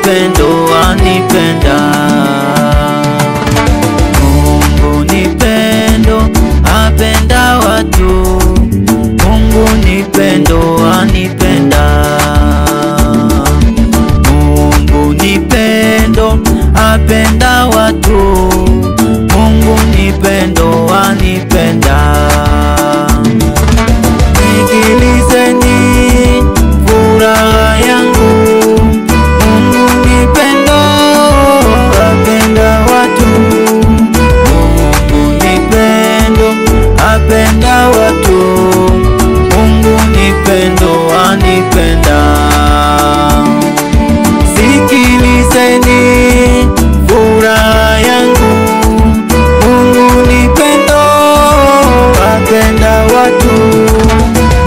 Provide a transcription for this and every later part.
pendo, anipenda. Mungu ni pendo, apenda watu. Mungu ni pendo, anipenda. Mungu ni pendo, apenda watu. Mungu ni pendo, anipenda. Sikilizeni furaha yangu, Mungu ni pendo, apenda watu. Mungu ni pendo, apenda watu. Mungu ni pendo, anipenda. Sikilizeni furaha yangu, Mungu ni pendo, apenda watu.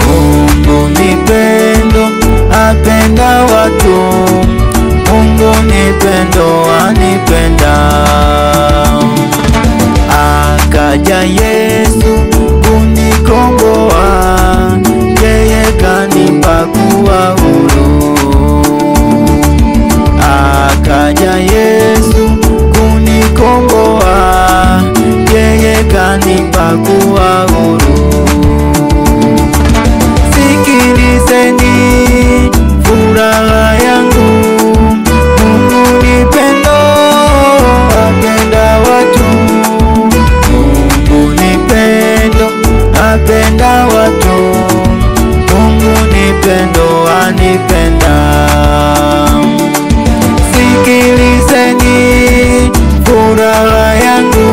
Mungu ni pendo, apenda watu. Mungu ni pendo, anipenda. Akaja Yesu kunikomboa, yeye kanipa kuwa huru. Akaja Yesu kunikomboa, yeye kanipa kuwa huru. Sikilizeni furaha yangu, Mungu ni pendo, apenda watu. Mungu ni pendo, apenda watu. Mungu ni pendo, anipenda. Sikilizeni furaha yangu,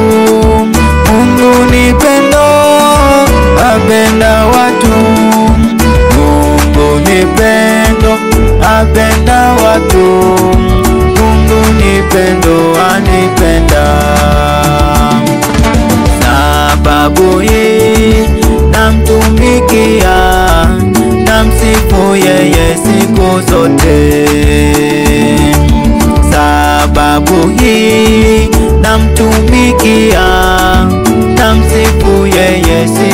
Mungu ni pendo, apenda watu. Mungu ni pendo, apenda watu. Mungu ni pendo, anipenda. Sababu hii namtumikia, namsifu yeye siku zote. Sababu hii namtumikia, namsifu yeye siku